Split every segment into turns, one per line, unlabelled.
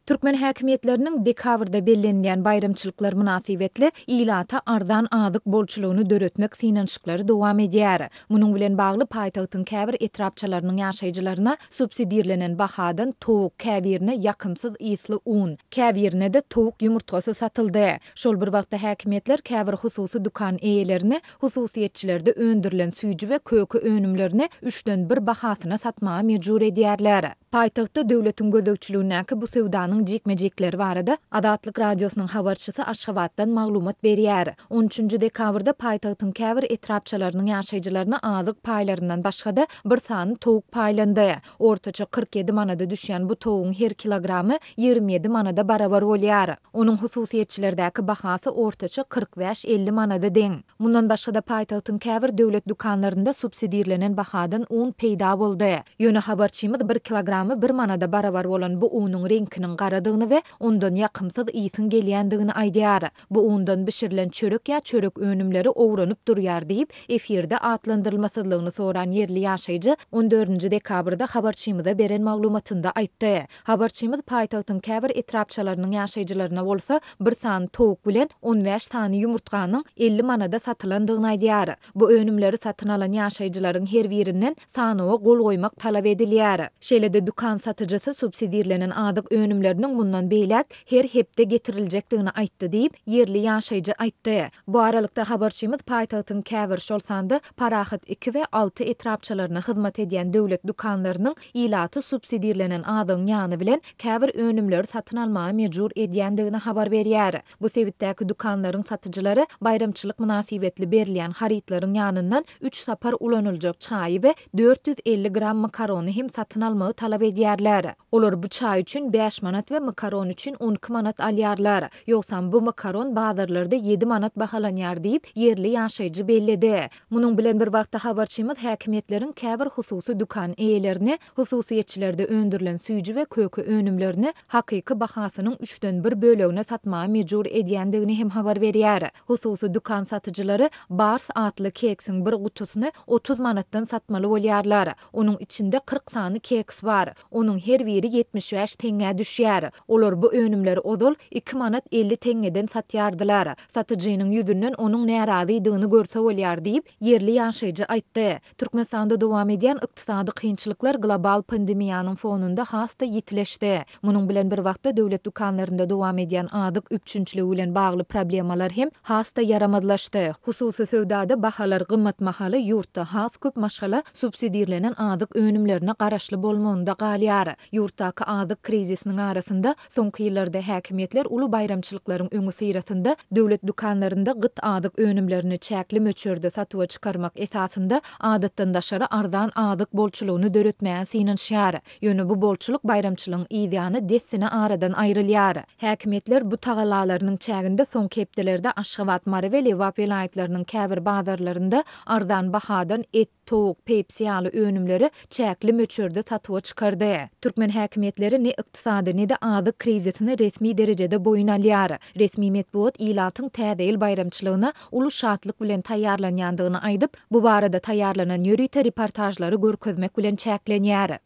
Türkmen häkimiýetleriniň dekabrda bellenilýän baýramçylyklar mynasybetli ilata arzan azyk bolçulygyny döretmek synanyşyklary dowam edýär. Munuň bilen bagly paýtagtyň käbir etrapçalarynyň ýaşaýjylaryna subsidirlenen bahadan towuk, käbirine ýakymsyz ysly un, käbirine-de towuk ýumurtgasy satyldy. Şol bir wagtda häkimiýetler käbir hususy dükan eýelerini hususyýetçilerde öndürilen süýji we köke önümlerini üçden bir bahasyna satmaga mejbur edýärler. Paýtagtda döwletiň gözegçiligindäki bu söwdanyň jikme-jikleri barada Azatlyk Radiosynyň habarçysy Aşgabatdan maglumat berýär. On üçünji dekabrda paýtagtyň käbir etrapçalarynyň ýaşaýjylaryna azyk paýlaryndan başga-da bir sany towuk paýlandy. Ortaça 47 manada düşýän bu towugyň her kilogramy 27 manada barabar bolýar. Onuň hususyýetçilerdäki bahasy ortaça 45-50 manada deň. Mundan başga-da paýtagtyň käbir döwlet dükanlarynda subsidirlenen bahadan un peýda boldy. Ýöne habarçymyz bir kilogramy bir manada barabar bolan bu unuň reňkiniň garadygyny we ondan ýakymsyz ysyň gelýändigini aýdýar. Bu undan bişirilen çörek ýa çörek önümleri owranyp durýar diýip, efirde atlandyrylmasyzlygyny soran ýerli ýaşaýjy on dördünji dekabrda habarçymyza beren maglumatynda aýtdy. Habarçymyz paýtagtyň käbir etrapçalarynyň ýaşaýjylaryna bolsa bir sany towuk bilen 15 sany ýumurtganyň 50 manada satylandygyny aýdýar. Bu önümleri satyn alan ýaşaýjylaryň her birinden sanawa gol goýmak talap edilýär. Şeýle-de dükan satyjysy subsidirlenen azyk önümleriniň mundan beýläk her hepde getiriljekdigini aýtdy diýip, ýerli ýaşaýjy aýtdy. Bu aralykda, habarçymyz paýtagtyň käbir, şol sanda Parahat iki we alty etrapçalaryna hyzmat edýän döwlet dükanlarynyň ilaty subsidirlenen azygyň ýany bilen käbir önümleri satyn almaga mejbur edýändigini habar berýär. Bu sebitdäki dükanlaryň satyjylary baýramçylyk mynasybetli berilýän harytlaryň ýanyndan üç sapar ulanyljak çaýy we 450 gram makarony hem satyn almagy talap edýärler. Olar bu çaý üçin bäş manat we makaron üçin 12 manat alýarlar. Ýogsam bu makaron bazarlarda ýedi manat bahalanýar diýip, ýerli ýaşaýjy belledi. Munuň bilen bir wagtda habarçymyz häkimiýetleriň käbir hususy dükan eýelerini hususyýetçilerde öndürilen süýji we köke önümlerini hakyky bahasynyň üçden bir bölegine satmaga mejbur edýändigini hem habar berýär. Hususy dükan satyjylary Bars atly keksiň bir gutusyny 30 manatdan satmaly bolýarlar. Onuň içinde 40 sany keks bar. Onuň her biri 75 teňňä düşýär. Olar bu önümleri ozal iki manat 50 teňňeden satýardylar. Satyjynyň ýüzünden onuň närazydygyny görse bolýar diýip, ýerli ýaşaýjy aýtdy. Türkmenistanda dowam edýän ykdysady kynçylyklar global pandemiýanyň fonunda has-da ýitileşdi. Munuň bilen bir wagtda döwlet dükanlarynda dowam edýän azyk üpjünçiligi bilen bagly problemalar hem has-da ýaramazlaşdy. Hususy söwdada bahalar gymmat mahaly ýurtda has köp maşgala subsidirlenen azyk önümlerine garaşly bolmagynda galýar. Ýurtdaky azyk krizisiniň arasynda Soňky ýyllarda häkimiýetler uly baýramçylyklaryň öňüsyrasynda döwlet dükanlarynda gyt azyk önümlerini çäkli möçberde satuwa çykarmak esasynda adatdan daşary arzan azyk bolçulygyny döretmäge synanyşýar. Ýöne bu bolçulyk baýramçylygyň yzýany dessine aradan aýrylýar. Häkimiýetler bu tagallalarynyň çäginde soňky hepdelerde Aşgabat, Mary we Lebap welaýatlarynyň käbir bazarlarynda arzan bahadan et, towuk, pepsi ýaly önümleri çäkli möçberde satuwa çykardy. Türkmen häkimiýetleri ne ykdysady, ne-de azyk krizisini resmi derejede boýun alýar. Resmi metbugat ilatyň Täze ýyl baýramçylygyna uly şatlyk bilen taýýarlanýandygyny aýdyp, bu barada taýýarlanan ýörite reportažlary görkezmek bilen çäklenýär.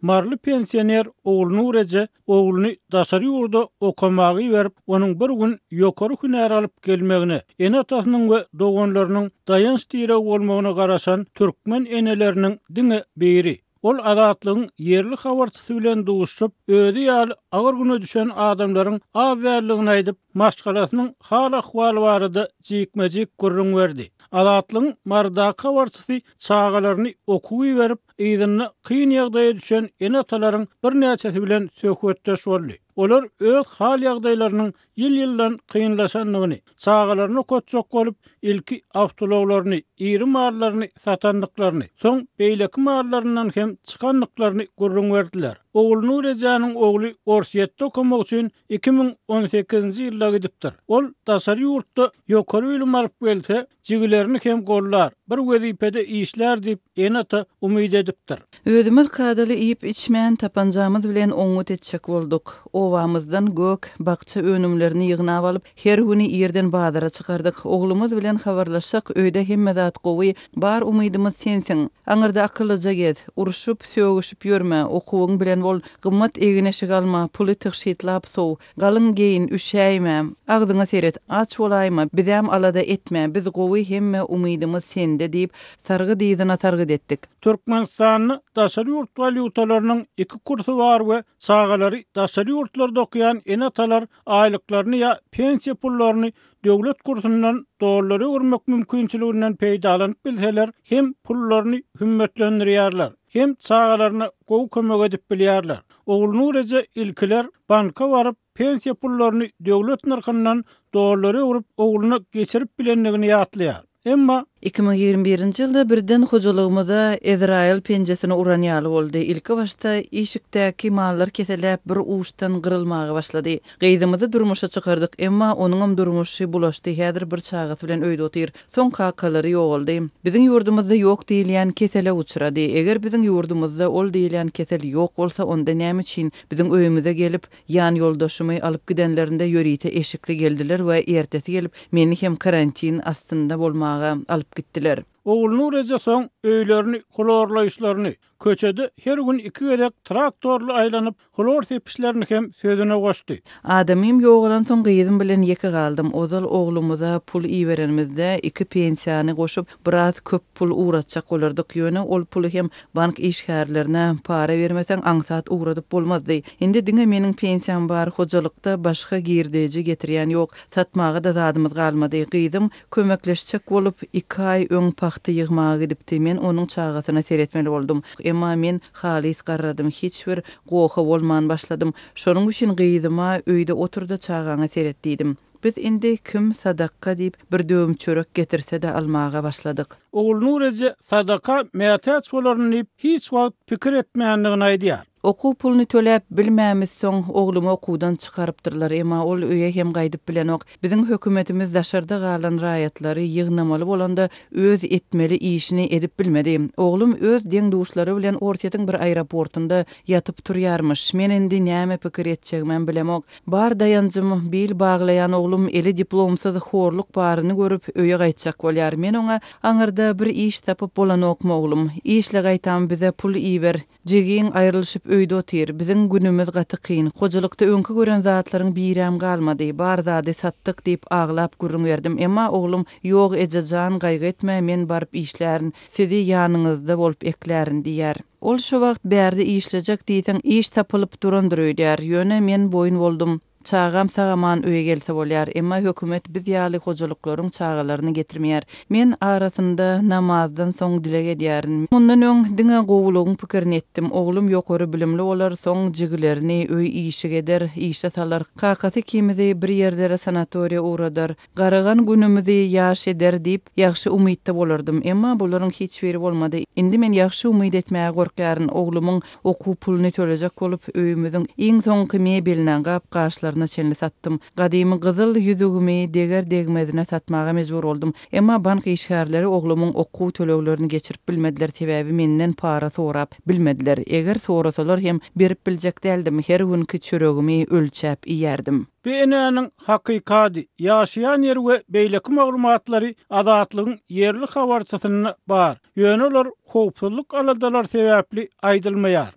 Maryly pensioner Ogulnur eje ogluny daşary ýurda okamaga iberip, onuň bir gün ýokary hünär alyp gelmegine, ene-atasynyň we doganlarynyň daýanç-diregi bolmagyna garaşan türkmen eneleriniň diňe biri. Ol Azatlygyň ýerli habarçysy bilen duşuşyp, özi ýaly agyr güne düşen adamlaryň az däldigini aýdyp, maşgalasynyň hal-ahwaly barada jikme-jik gürrüň berdi. Azatlygyň Marydaky habarçysy çagalaryny okuwa iberip, yzynda kyn ýagdaýa düşen ene-atalaryň birnäçesi bilen söhbetdeş boldy. Olar öz hal-ýagdaýlarynyň ýyl-ýyldan kynlaşandygyny, çagalaryny okatjak bolup, ilki awtoulaglaryny, iri mallaryny satandyklaryny, soň beýleki mallaryndan hem çykandyklaryny gürrüň berdiler. Ogulnur ejäniň ogly Orsýetde okamak üçin 2018-nji ýylda gidipdir. Ol daşary ýurtda ýokary bilim alyp gelse, jigilerini hem gollar. bir wezipede işlär diýip, ene-ata umyt edipdir.
Özümiz kadaly iýip-içmän, tapanjamyz bilen oňňut etjek bolduk. Obamyzdan gök, bakja önümlerini ýygnap alyp, her güni irden bazara çykardyk. Oglumyz bilen habarlaşsak, öýde hemme zat gowy, bar umydymyz sensiň. Aňyrda akyllyja gez, urşup, sögüşip ýörme, okuwyň bilen bol, gymmat egin-eşik alma, puly tygşytlap sow, galyň geýin, üşäýme, agzyňa seret, aç bolaýma, bizäm alada etme, biz gowy, hemme umydymyz sende diýip, sargyt yzyna sargyt etdik.
Türkmenistanda daşary ýurt walýutalarynyň iki kursy bar we çagalary daşary ýurtlarda okaýan ene-atalar aýlyklaryny ýa pensiýa pullaryny döwlet kursundan dollara öwürmek mümkinçiliginden peýdalanyp bilseler, hem pullaryny hümmetlendirýärler, hem çagalaryna gowy kömek edip bilýärler. Ogulnur eje ilkiler banka baryp, pensiýa pullaryny döwlet nyrhyndan dollara öwrüp ogluna geçirip bilendigini ýatlaýar. Emma.
2021-nji ýylda birden hojalygymyza Ezraýyl penjesini uran ýaly boldy. Ilki başda işikdäki mallar keseläp bir uçdan gyrylmaga başlady. Gyzymyzy durmuşa çykardyk, emma onuňam durmuşy bulaşdy, häzir bir çagasy bilen öýde otyr. Soň kakalary ýogaldy. Biziň ýurdumyzda ýok diýilýän kesele uçrady. Eger biziň ýurdumyzda ol diýilýän kesel ýok bolsa, onda näme üçin biziň öýümize gelip, Ýan ýoldaşymy alyp gidenlerinde ýörite eşikli geldiler we ertesi gelip meni hem karantin astynda bolmaga alyp gitdiler.
Ogulnur eje soň öýlerini hlorlaýyşlaryny, köçede her gün iki gezek traktorly aýlanyp hlor sepişlerini hem sözüne goşdy.
Adamym ýogalansoň gyzym bilen ýeke galdym. Ozal oglumyza pul iberenimizde iki pensiýany goşup biraz köp pul ugratjak bolardyk. Ýöne ol puly hem Bank işgärlerine para bermeseň aňsat ugradyp bolmazdy. Indi diňe meniň pensiýam bar, hojalykda başga girdeji getirýän ýok. Satmaga-da zadymyz galmady. Gyzym kömekleşjek bolup, iki aý öň pagta ýygmaga gidipdi. Men onuň çagasyna seretmeli boldum. Emma men halys garradym, hiç bir goha bolman başladym. Şonuň üçin gyzyma öýde otur-da çagaňa seret diýdim. Biz indi kim sadaka diýip bir döwüm çörek getirse-de almaga başladyk.
Ogulnur eje sadaka mätäç bolaryn diýip hiç wagt pikir etmändigini aýdýar.
Okuw puluny töläp bilmämizsoň, oglumy okuwdan çykarypdyrlar, emma ol öýe hem gaýdyp bilenok. Biziň hökümetimiz daşarda galan raýatlary ýygnamaly bolanda öz etmeli işini edip bilmedi. Oglum öz deň-duşlary bilen Orsýetiň bir aeroportunda ýatyp-turýarmyş. Men indi näme pikir etjegimem bilemok. Bar daýanjym, bil baglaýan oglum eli diplomsyz horluk baryny görüp, öýe gaýtjak bolýar. Men oňa, Aňyrda bir iş tapyp bolanokmy, oglum? Işle gaýtam bize pul iber. Jigiň aýrylyşyp öýde otyr. Biziň günümiz gaty kyn. Hojalykda öňki gören zatlaryň birem galmady. Bar zady satdyk diýip aglap gürrüň berdim. Emma oglum, Ýok eje jan gaýgy etme, men baryp işlärin. Sizi ýanyňyzda bolup eklärin diýýär. Ol şo wagt bärde işlejek diýseň iş tapylyp durandyr öýdýär. Ýöne men boýun boldum. Çagam sag-aman öýe gelse bolýar. Emma hökümet biz ýaly hojalyklaryň çagalaryny getirmeýär. Men arasynda namazdan soň dileg edýärin. Mundan öň diňe gowulygyň pikirini etdim. Oglum ýokary bilimli bolar, soň jigilerini öý-işik eder, işe salar. Kakasy ikimizi bir ýerlere sanatoriýa ugradar. Garagan günümizi ýaş eder diýip, ýagşy umytda bolardym. Emma bularyň hiç biri bolmady. Indi men ýagşy umyt etmäge gorkýaryn. Oglumyň okuw puluny tölejek bolup, öýümiziň iň soňky mebeline, gap-gaçlaryna çenli satdym. Gadymy gyzyl ýüzügimi deger-degmezine satmaga mejbur boldum. Emma bank işgärleri oglumyň okuw töleglerini geçirip bilmediler, sebäbi menden para sorap bilmediler. Eger sorasalar hem berip biljek däldim, her günki çöregimi ölçäp iýerdim.
Bu enäniň hakyky ady, ýaşaýan ýeri we beýleki maglumatlary Azatlygyň ýerli habarçysynda bar, ýöne olar howpsuzlyk aladalary sebäpli aýdylmaýar.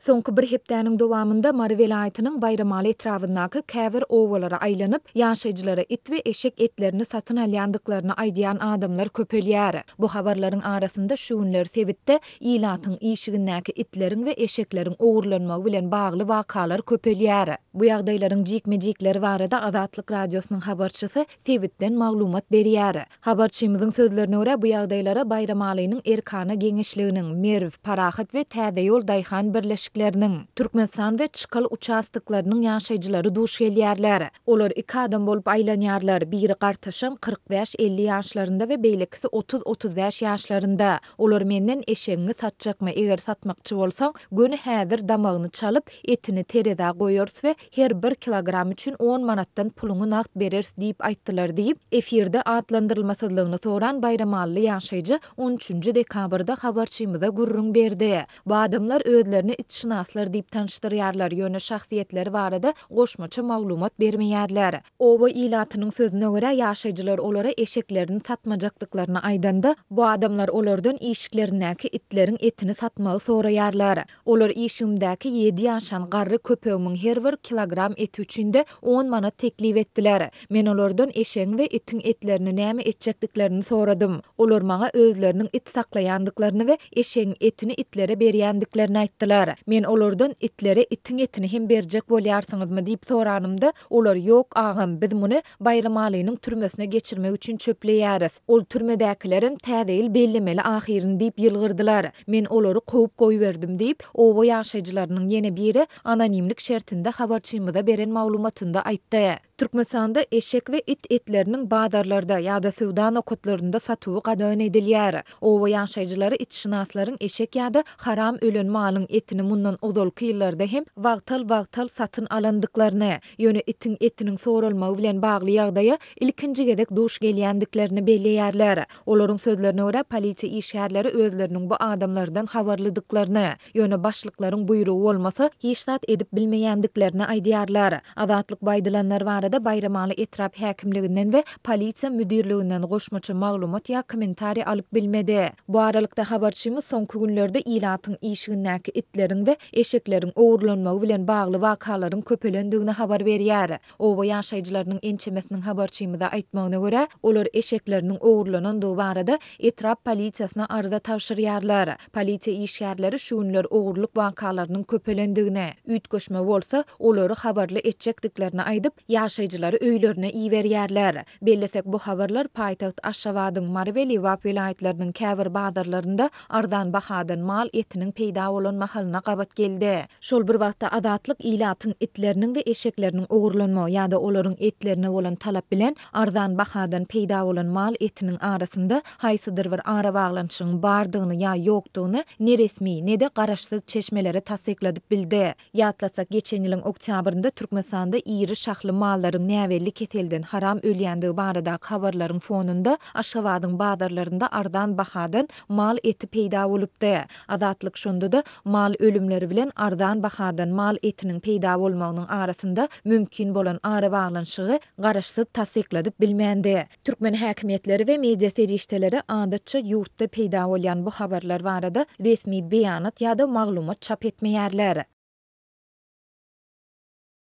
Soňky bir hepdäniň dowamynda Mary welaýatynyň Baýramaly etrabyndaky käbir obalara aýlanyp, ýaşaýjylara it we eşek etlerini satyn alýandyklaryny aýdýan adamlar köpelýär. Bu habarlaryň arasynda şu günler sebitde Ilatyň işigindäki itleriň we eşekleriň ogurlanmagy bilen bagly wakalar köpelýär. Bu ýagdaýlaryň jikme-jikleri barada Azatlyk Radiosynyň habarçysy sebitden maglumat berýär. Habarçymyzyň sözlerine görä, bu ýagdaýlara Baýramalynyň Erkana geňeşliginiň, Merw, Parahat we Täzeýol daýhan birleşikleriniň, Türkmenistan we Çykal uçastoklarynyň ýaşaýjylary duş gelýärler. Olar iki adam bolup aýlanýarlar, biri gartaşan 45-50 ýaşlarynda we beýlekisi 30-35 ýaşlarynda. Olar menden eşegiňi satjakmy, eger satmakçy bolsaň, göni häzir damagyny çalyp, etini terezä goýarys we. Her bir kilogram üçin on manatdan puluňy nagt bereris diýip aýtdylar diýip, efirde atlandyrylmasyzlygyny soran baýramally ýaşaýjy on üçünji dekabrda habarçymyza gürrüň berdi. Bu adamlar özlerini itşynaslar diýip tanyşdyrýarlar, ýöne şahsyýetleri barada goşmaça maglumat bermeýärler. Oba ilatynyň sözüne görä, ýaşaýjylar olara eşeklerini satmajakdyklaryny aýdanda, bu adamlar olardan işiklerindäki itleriň etini satmagy soraýarlar. Olar işigimdäki ýedi ýaşan garry köpegimiň her bir kilogram eti üçin-de on manat teklip etdiler. Men olardan eşegiň we itiň etlerini näme etjekdiklerini soradym. Olar maňa özleriniň it saklaýandyklaryny we eşegiň etini itlere berýändiklerini aýtdylar. Men olardan itlere itiň etini hem berjek bolýarsyňyzmy diýip soranymda, olar ýok agam, biz muny Baýramalynyň türmesine geçirmek üçin çöpleýäris. Ol türmedäkilerem Täze ýyl bellemeli ahyryn diýip ýylgyrdylar. Men olary kowup goýberdim diýip, oba ýaşaýjylarynyň ýene biri anonimlik şertinde habarçymyza beren maglumatynda aýtdy. Türkmenistanda eşek we it etleriniň bazarlarda ýa-da söwda nokatlarynda satuwy gadagan edilýär. Oba ýaşaýjylary itşynaslaryň eşek ýa-da haram ölen malyň etini mundan ozalky ýyllarda hem wagtal-wagtal satyn alandyklaryny, Ýöne itiň etiniň soralmagy bilen bagly ýagdaýa ilkinji gezek duş gelýändiklerini belleýärler. Olaryň sözlerine görä, polisiýa işgärleri özleriniň bu adamlardan habarlydyklaryny, ýöne başlyklaryň buýrugy bolmasa, hiç zat edip bilmeýändiklerini aýdýarlar. Azatlyk bu aýdylanlar barada Baýramaly etrap häkimliginden we polisiýa müdirliginden goşmaça maglumat ýa kommentariý alyp bilmedi. Bu aralykda, habarçymyz soňky günlerde ilatyň işigindäki itleriň we eşekleriň ogurlanmagy bilen bagly wakalaryň köpelendigini habar berýär. Oba ýaşaýjylarynyň ençemesiniň habarçymyza aýtmagyna görä, olar eşekleriniň ogurlanandygy barada etrap polisiýasyna arza tabşyrýarlar. Polisiýa işgärleri şu günler ogurlyk wakalarynyň köpelendigini, üýtgeşme bolsa, olary habarly etjekdiklerini aýdyp, ýaşaýjylary öýlerine iberýärler. Bellesek, bu habarlar paýtagt Aşgabadyň, Mary we Lebap welaýatlarynyň käbir bazarlarynda arzan bahadan mal etiniň peýda bolan mahalyna gabat geldi. Şol bir wagtda, Azatlyk ilatyň itleriniň we eşekleriniň ogurlanmagy ýa-da olaryň etlerine bolan talap bilen arzan bahadan peýda bolan mal etiniň arasynda haýsydyr bir arabaglanyşygyň bardygyny ýa ýokdugyny ne resmi, ne-de garaşsyz çeşmelere tassykladyp bildi. Ýatlasak, geçen ýylyň oktýabrynda Türkmenistanda iri şahly mallaryň näbelli keselden haram ölýändigi baradaky habarlaryň fonunda Aşgabadyň bazarlarynda arzan bahadan mal eti peýda bolupdy. Azatlyk şonda-da mal ölümleri bilen arzan bahadan mal etiniň peýda bolmagynyň arasynda mümkin bolan arabaglanyşygy garaşsyz tassykladyp bilmändi. Türkmen häkimiýetleri we media serişdeleri adatça ýurtda peýda bolýan bu habarlar barada resmi beýanat ýa-da maglumat çap etmeýärler.